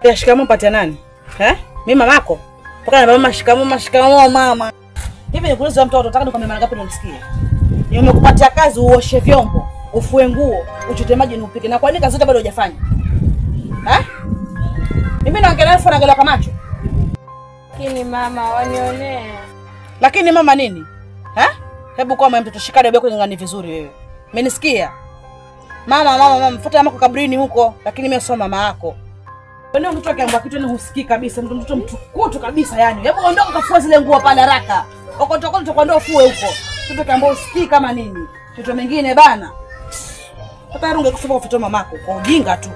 Ya shikamoo patia nani? Eh? Mimi mamako? Paka na mama shikamoo, mama shikamoo mama. Hivi nikuulize mtoto, nataka nikwambie mara ngapi unamsikia? Nimekupatia kazi uoshe vyombo, ufue nguo, uchote maji na upike. Na kwa nini kazi zote bado hujafanya? Eh? Mimi naangalia afu naangalia kwa macho. Lakini mama wanionea. Lakini mama nini? Eh? Hebu kwa mama mtoto shika debe yako ngani vizuri wewe. Umenisikia? Mama mama mama, futa mama kaburini huko, lakini mimi sio mama yako. Wewe mtoto akiambiwa kitu ni husikii kabisa, mtoto mtukutu kabisa yani. Hebu ondoka kafua zile nguo pale haraka. Okotoko tutakwambia ufue huko. Mtoto akiambiwa usikii kama nini? Mtoto mwingine bana. Hata ungekufa kwa kufuta mamako kwa ujinga tu.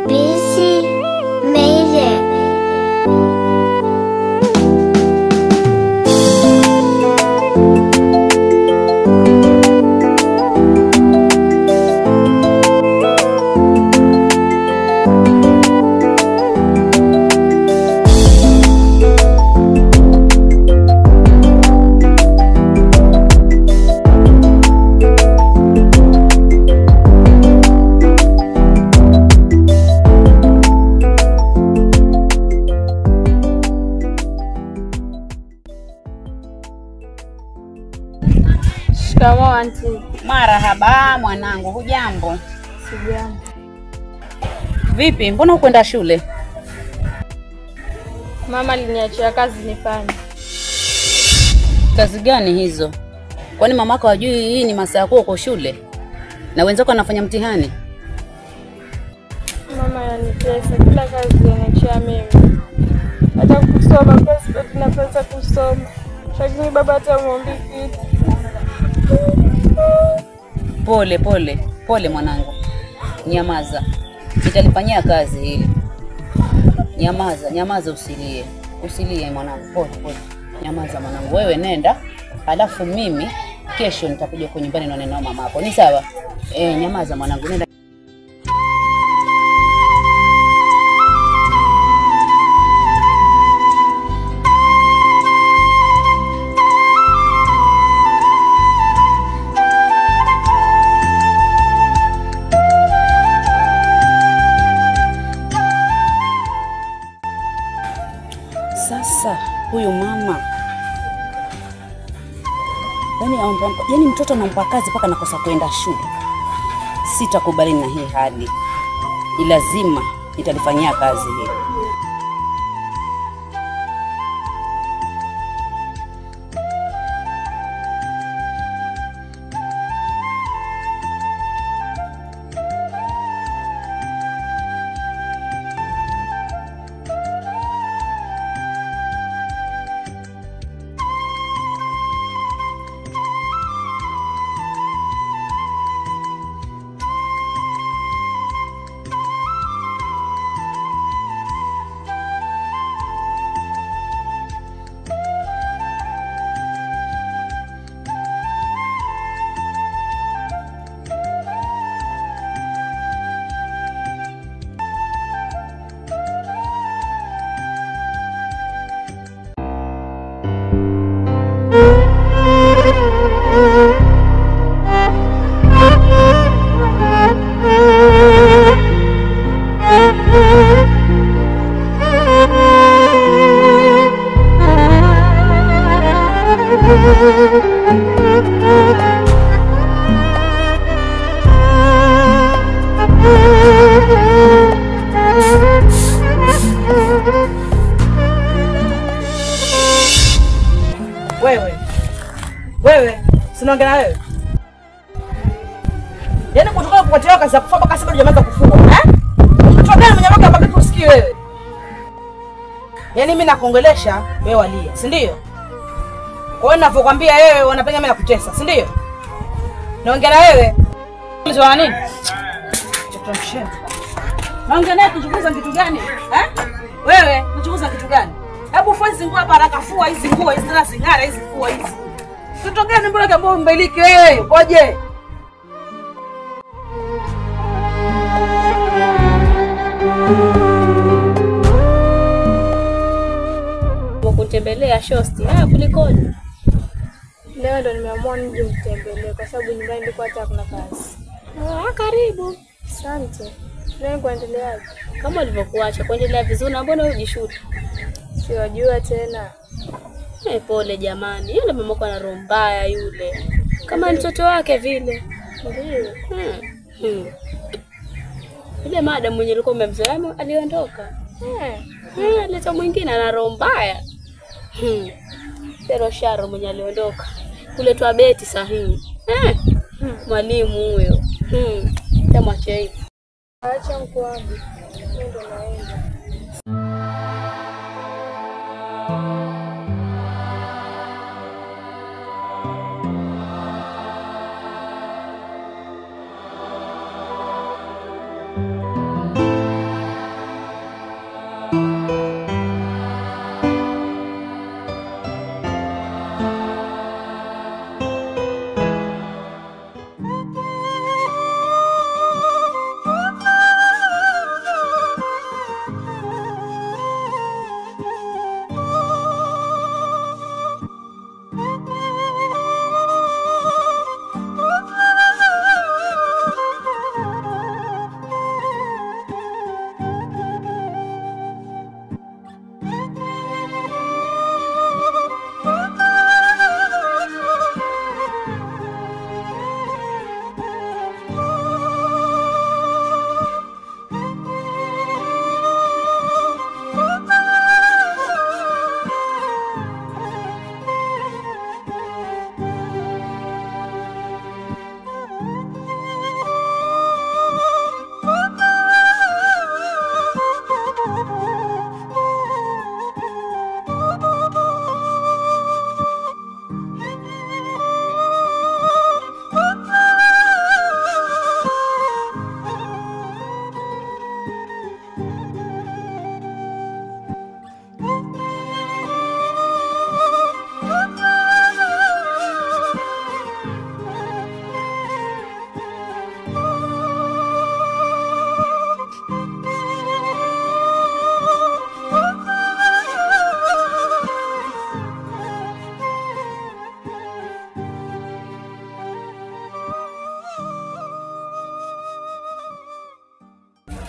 Busy made it. Shikamoo auntie. Marahaba mwanangu, hujambo? Sijambo. Vipi, mbona hukwenda shule? Mama aliniachia kazi nifanye. Kazi gani hizo? Kwani mamako hajui hii ni masaa yako uko shule? Na wenzako wanafanya mtihani? Mama ananitesa, kila kazi ananiachia mimi. Hata kusoma pesa sipati nafasi kusoma. Lakini baba hata muombi kitu. Pole pole pole mwanangu, nyamaza, nitalifanyia kazi hili. Nyamaza nyamaza, usilie usilie mwanangu, pole pole, nyamaza mwanangu. Wewe nenda, alafu mimi kesho nitakuja kwa nyumbani na neno mama yako, ni sawa? Nyamaza mwanangu, nenda. Sasa huyu mama yani mtoto anampa kazi mpaka nakosa kwenda shule. Sitakubali na hii hali, ni lazima nitalifanyia kazi hii. Wewe, sinaongea na wewe. Yaani kutoka kupatia kazi ya kufua mpaka sasa hujamaliza kufua, eh? Mtu gani mwenye mwaka mpaka tusikii wewe? Yaani mimi nakuongelesha wewe walia, si ndio? Kwa hiyo ninavyokuambia wewe wanapenda mimi nakutesa, si ndio? Naongea na wewe. Unajua nini? Tutamshinda. Naongea naye kuchunguza kitu gani? Eh? Wewe unachunguza kitu gani? Hebu fua hizi nguo hapa haraka, fua hizi nguo hizi tena zingara hizi, fua hizi. Mtoto gani mbona kama umbiliki wewe? Ukoje? kunitembelea shosti. Ah, kulikoni? Leo ndo nimeamua nije nitembelee kwa sababu nyumbani ndiko hata kuna kazi. Ah, karibu. Asante. Leo kuendeleaje? Kama ulivyokuacha kuendelea vizuri na mbona hujishuti? Siwajua tena. Pole jamani. Yule mama yako ana roho mbaya yule. Kama mtoto wake vile. Ndio. Yule madam mwenye alikuwa umemzoea aliondoka. Aleta mwingine ana roho mbaya. Pero Sharo mwenye aliondoka. Kuletwa Beti sahihi. Mwalimu huyo. Tamwache hivi. Acha mkuabi. Mimi ndo naenda.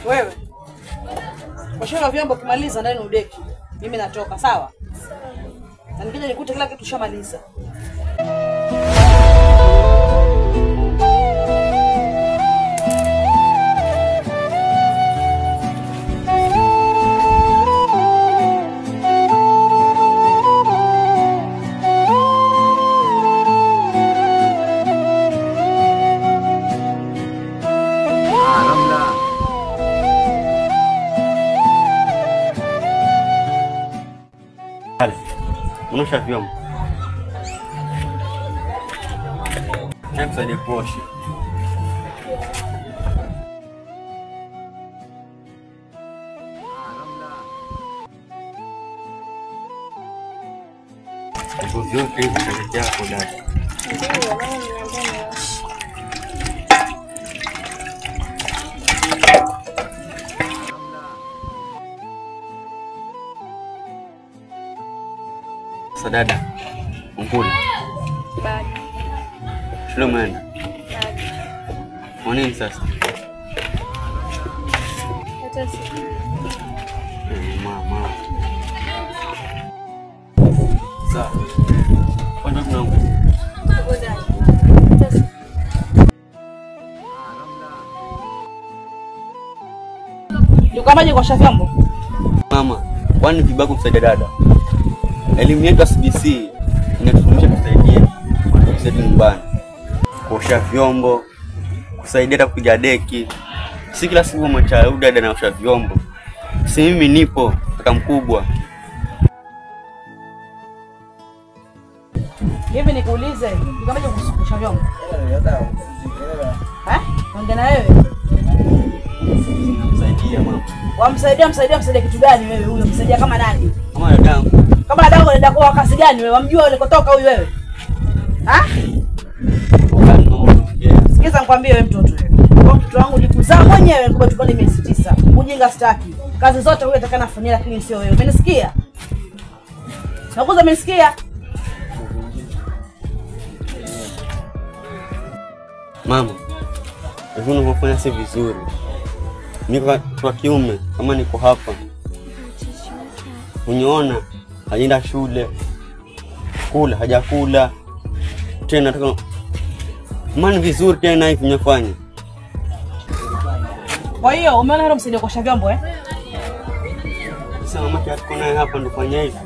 Wewe osha vyombo kimaliza ndani udeki. Mimi natoka, sawa? Sawa. Na nikija nikute kila kitu shamaliza. Unaosha vyombo. Nisaidie kuosha. Hivyo vyote hivi vitatetea hapo dada. Ndio, mama niambia nioshe. Sasa dada, ungula. Bado. Shule umeenda? Bado. Kwa nini sasa? Hata sijui. Mama. Sawa. Kwani tunaongea? Hata sijui. Ndio kuosha vyombo? Mama, kwani vibaya kumsaidia dada? Elimu yetu ya CBC inatufundisha kusaidia watoto nyumbani, kuosha vyombo, kusaidia hata kupiga deki. Si kila siku mwacha dada anaosha vyombo. Si mimi nipo kaka mkubwa. Hivi nikuulize, kama je kuosha vyombo? Eh? Ongea na wewe. Msaidia mama. Wamsaidia msaidia kitu gani wewe huyo? Msaidia kama nani? Kama dadangu. Kama dadangu anaenda kwa kazi gani wewe? Wamjua ulikotoka huyu wewe? Ha? Sikiza nikwambie wewe mtoto wewe. Kwa mtoto wangu nilikuzaa mwenyewe nilikuwa tumboni miezi 9. Ujinga sitaki. Kazi zote huyo atakana afanyia lakini sio wewe. Umenisikia? Nakuza umenisikia? Mama, hivi unavyofanya si vizuri. Mimi kwa kiume kama niko hapa. Uniona hajaenda shule. Kula hajakula. Tena nataka maana vizuri tena hivi nimefanya. Kwa hiyo umeona hilo msaidie kuosha vyombo eh? Sasa mama yako naye hapa ndo fanya hivi.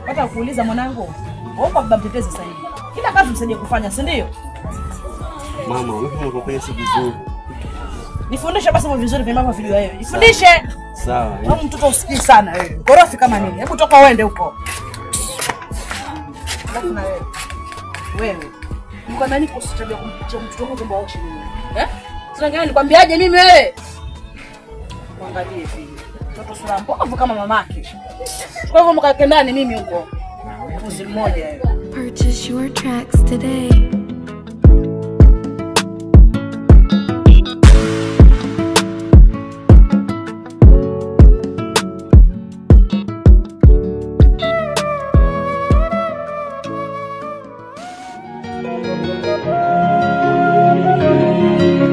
Hata kuuliza mwanangu, wewe kwa baba mtetezi sasa hivi. Kila kazi msaidie kufanya, si ndio? Mama, wewe unakofanya si vizuri. Nifundishe basi vizuri vile vijua wewe. Nifundishe. Sawa. Wewe mtoto usikii sana wewe. Korofi kama nini? Hebu toka uende huko. Alafu na wewe. Wewe. Nikwambia nini kuhusu tabia kumpicha mtoto wangu kwamba aoshe mimi? Eh? Sasa ngani nikwambiaje mimi wewe? Muangalie hivi. Mtoto sura mbovu kama mamake. Kwa hivyo mkake ndani mimi huko. Mbuzi mmoja wewe. Purchase your tracks today.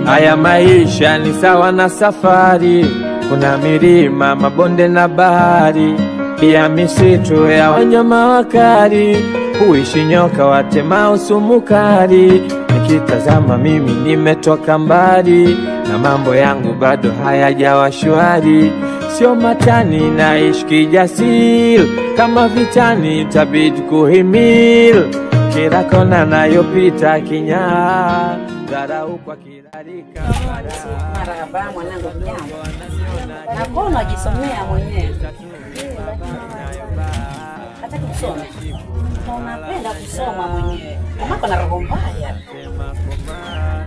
Haya maisha ni sawa na safari, kuna milima, mabonde na bahari, pia misitu ya wanyama wakali, huishi nyoka watemao sumu kali. Nikitazama mimi nimetoka mbali, na mambo yangu bado hayajawa shwari. Sio matani naishi kijasiri, kama vitani itabidi kuhimili. Kila kona nayopita kinyaa, dharau kwa kila rika. Marahaba mwanangu, jambo. Na mbona unajisomea mwenyewe? Hataki kusoma. Unapenda kusoma mwenyewe. Mamako ana roho mbaya.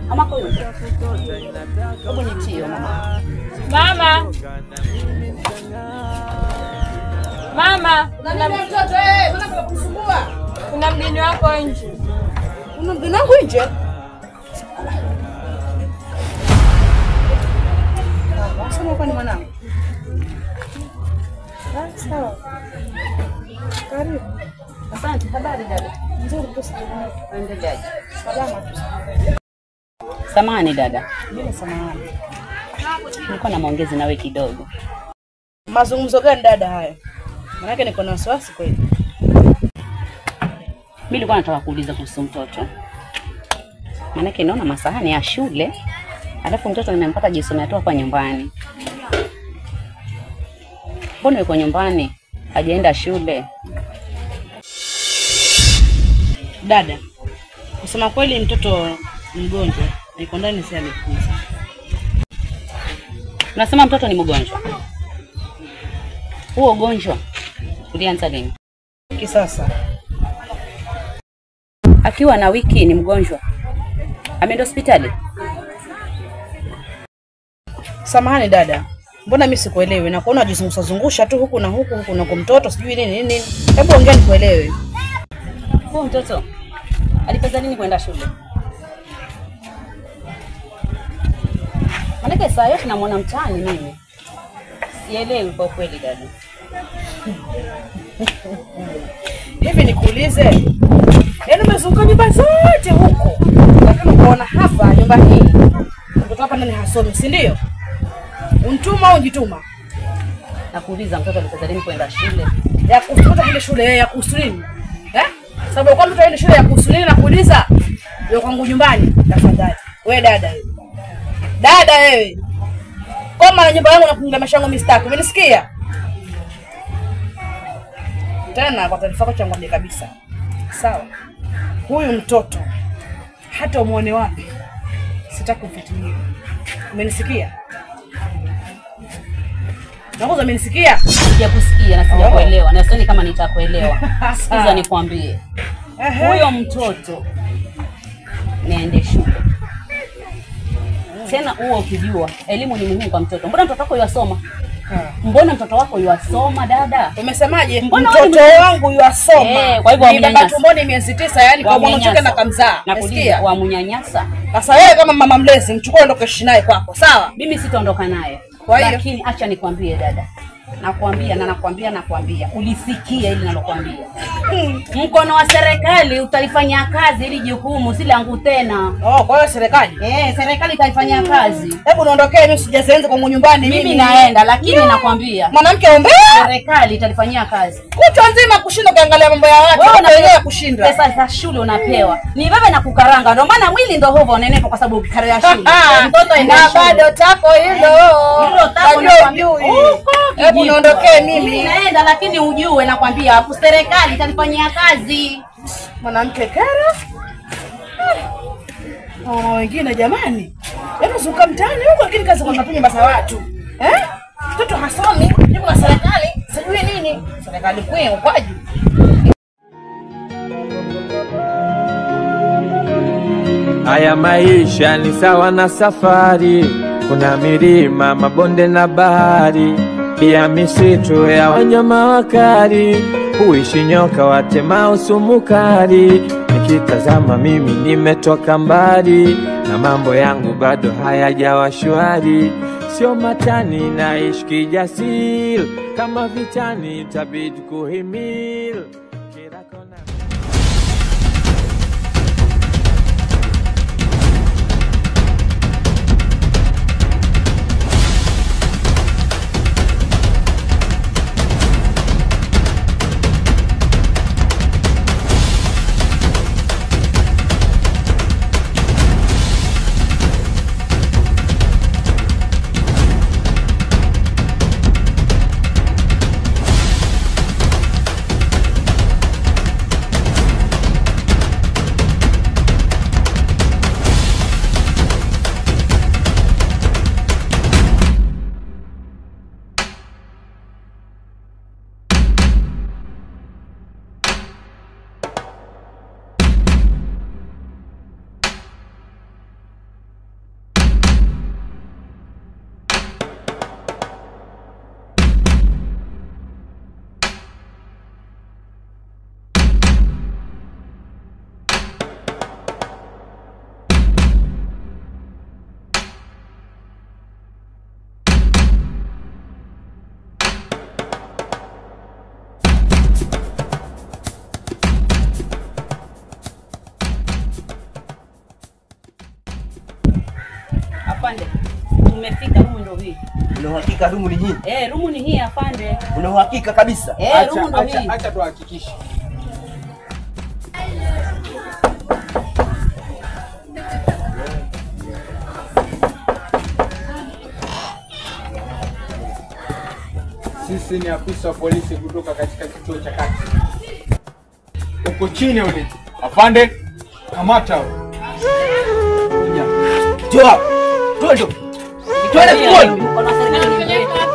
Mamako yuko. Hebu nitie mama. Mama. Mama, una mtoto eh, mbona unakusumbua? Kuna mgeni wako nje. Kuna mgeni wangu nje? Sema kwa ni mwanangu. Sawa. Karibu. Asante, habari dada? Nzuri tu sana. Unaendeleaje? Salama tu. Samahani dada. Bila samahani. Nilikuwa na maongezi nawe kidogo. Mazungumzo gani dada haya? Maana niko na wasiwasi kweli. Mimi nilikuwa nataka kuuliza kuhusu mtoto. Maana naona masahani ya shule, alafu mtoto nimempata jisomea tu hapa nyumbani. Mbona yuko nyumbani? Hajaenda shule. Dada, kusema kweli mtoto mgonjwa, niko ndani sasa amekuza. Unasema mtoto ni mgonjwa? Huo ugonjwa ulianza lini? Kisasa. Akiwa na wiki ni mgonjwa. Ameenda hospitali? Samahani dada, mbona mimi sikuelewi na kuona unajizungusha zungusha tu huku na huku huku na kwa mtoto sijui nini nini. Hebu ongea nikuelewe. Huyu mtoto alipeza nini kwenda shule? Maana saa yote namuona mtaani mimi. Sielewi kwa kweli dada. Hivi nikuulize, yaani umezunguka nyumba zote huko, lakini ukaona hapa nyumba hii mtoto hapa ndani hasomi, si ndio? Untuma au unjituma? Nakuuliza mtoto alipeza nini kwenda shule? Ya kufuta kile shule ya kuhusu nini? Eh? Sababu kwa mtoto aende shule ya kuhusu nini nakuuliza? Yo kwangu nyumbani tafadhali. Wewe dada wewe. Dada wewe. Koma na nyumba yangu na kuingia maisha yangu mimi sitaki. Umenisikia? Tena kwa taarifa yako changu kabisa. Sawa. Huyu mtoto hata umuone wapi sitaki kumfuatilia. Umenisikia? Nakuza umenisikia? Sijakusikia na sijakuelewa. Na sidhani kama nitakuelewa. Sikiza nikwambie. Huyo mtoto niende shule. Tena huo ukijua elimu ni muhimu kwa mtoto. Mbona mtoto wako yasoma? Mbona mtoto wako yuasoma dada? Umesemaje? Mtoto wangu yuasoma. Kwa hivyo baba tumboni miezi 9 yani kwa mwanamke na kamzaa. Nasikia wamnyanyasa. Sasa wewe kama mama mlezi mchukue ndio kaishi naye kwako, sawa? Mimi sitaondoka naye. Lakini acha nikwambie dada. Nakwambia na nakwambia nakwambia. Ulisikia ili nalokuambia. Mkono wa serikali utaifanyia kazi ili jukumu si langu tena. Oh, kwa hiyo serikali? Serikali itaifanyia kazi. Hebu niondokee mimi sijaanza kwa nyumbani mimi. Naenda lakini nakwambia. Mwanamke ombea. Serikali italifanyia kazi. Kutwa nzima kushinda kuangalia mambo ya watu. Wewe unaelewa kushinda. Pesa za shule unapewa. Ni wewe na kukaranga. Ndio maana mwili ndio hivyo unenepa kwa sababu ukikaranga shule. Mtoto enda na bado tako hilo. Hilo tako nakwambia. Hebu niondokee mimi. Naenda lakini ujue nakwambia hapo serikali italifanyia kazi. Mwanamke kera. Oh, wengine jamani. Yaani zuka mtaani huko lakini kazi kwa kampuni basa watu. Mtoto hasomi, yuko na serikali, sijui nini. Serikali kwenu kwaje? Haya maisha ni sawa na safari, kuna milima, mabonde na bahari, pia misitu ya wanyama wakali, huishi nyoka watemao sumu kali. Nikitazama mimi nimetoka mbali, na mambo yangu bado hayajawa shwari. Sio matani naishi kijasiri, kama vitani itabidi kuhimili. Kila kona. Afande, tumefika humu ndo hii. Una uhakika rumu ni hii? Rumu ni hii afande. Una uhakika kabisa? Rumu ndo hii. Acha tuhakikishe. Sisi ni afisa wa polisi kutoka katika kituo cha kati. Uko chini ule. Afande, kamata. Joa. Twende. Twende tuone.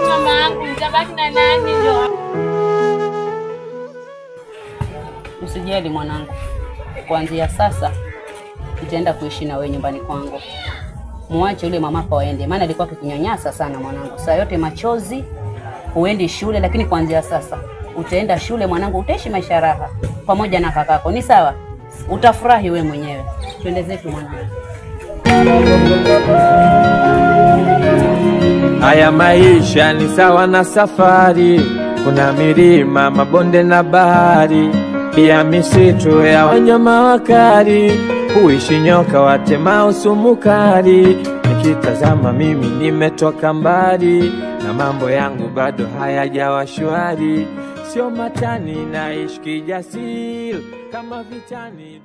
Mama yangu nitabaki na nani ndio? Usijali mwanangu. Kuanzia sasa nitaenda kuishi na wewe nyumbani kwangu. Muache yule mamako aende, maana alikuwa akikunyanyasa sana mwanangu. Saa yote machozi, huendi shule, lakini kuanzia sasa utaenda shule mwanangu, utaishi maisha raha pamoja na kakako. Ni sawa? Utafurahi wewe mwenyewe. Twende zetu mwanangu. Haya maisha ni sawa na safari, kuna milima, mabonde na bahari, pia misitu ya wanyama wakali, huishi nyoka watemao sumu kali. Nikitazama mimi nimetoka mbali, na mambo yangu bado hayajawa shwari. Sio matani naishi kijasiri, kama vitani.